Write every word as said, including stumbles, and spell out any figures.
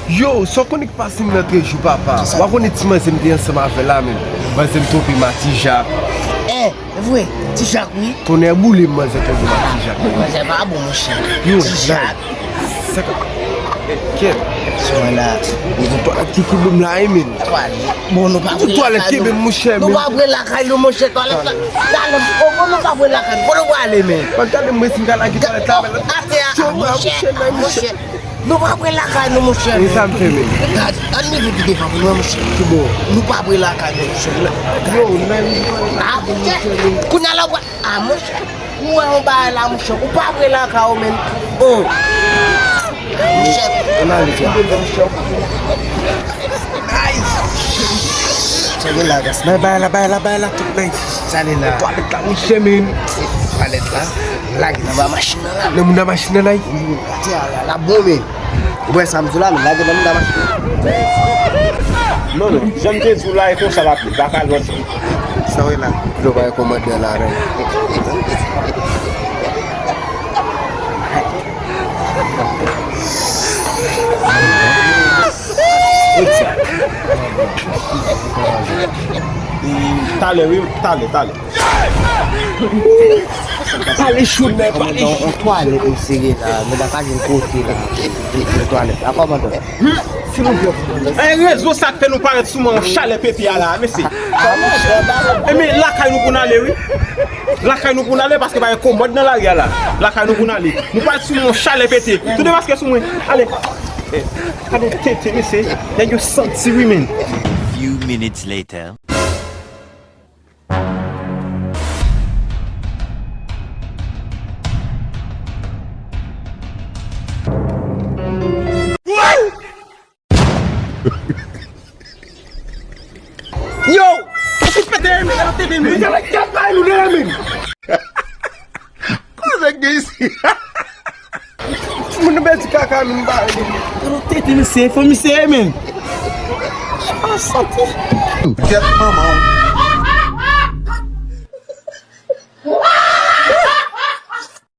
Yo, sa w konnen k pase m nan trejou, papa? Kisa? W a konnen ti manzè m te ansanm avè l la, menm. Manzè m twonpe m a Ti Jak. Eh, e vre, Ti Jak, wi. Tonnè boule m, manzè twonpe m a Ti Jak. Manzè pa bon, monchè. Yo, Ti Jak. Sa ka... Kèt. Swa la. Ou pou twalèt ki kenbe m la, wi, menm. Twalèt. Bon, nou pa vre lakay nou. Twalèt kenbe m, monchè, menm. Nou pa vre lakay nou, monchè, twalèt la. Talè, o, bon, nou pa vre lakay nou. Kote w prale, menm? Mwen gade mwen si m ka lage twalèt la, menm. Atè a, monchè, monchè. Nou pa vre lakay nou, monchè. E sa m fè, menm? Gad, ann leve pi devan pou nou wè, monchè. Ki bò? Nou pa vre lakay nou, monchè. Yo, menm. Ah, monchè. Kounye a la, w a, ah, monchè. Ou wè yon bagay la, monchè. Ou pa vre lakay ou, menm. Oh. Monchè. Ann ale, monchè. Nice. Sa gen la, gas. Bay, bay la, bay la, bay la, tout nice. Sa gen la. Twalèt la, monchè, menm. Twalèt la. Lage. Nan ba machin nan la. Nan moun nan machin nan la. Atè a la, la bon, men. Ou wè sa m di w la, men lage nan moun nan machin nan. Non, non, jan m te di w la, e konsa l ap ye, pa ka lòt jan. Sa w wè la? Yo bay kòmandè la, men. Talè, wi, talè, talè. Pale cho nèg, pale cho. Yon twalèt m sere la, nou pa ka jwenn kote la. Yon twalèt la, kòmandan. Silvouplè. E rezo sa k fè nou parèt sou mwen yon chalè pete a la, mesye. E men lakay nou pou n ale, wi. Lakay nou pou n ale, paske pa gen kòmòd nan lari a la. Lakay nou pou n ale. Nou parèt sou mwen yon chalè pete. Tout demaske sou mwen. Ale. Gade tete, mesye. Nèg yo santi, wi, men. Few minutes later. Yo! Ou fin pete, men, gade tete, men. Gade tete, men. Konnen gen isi. Moun nan pèdi kaka, men, m pa vle. Gade tete, misye, fò misye, men. Ah, santi. Tèt manman w.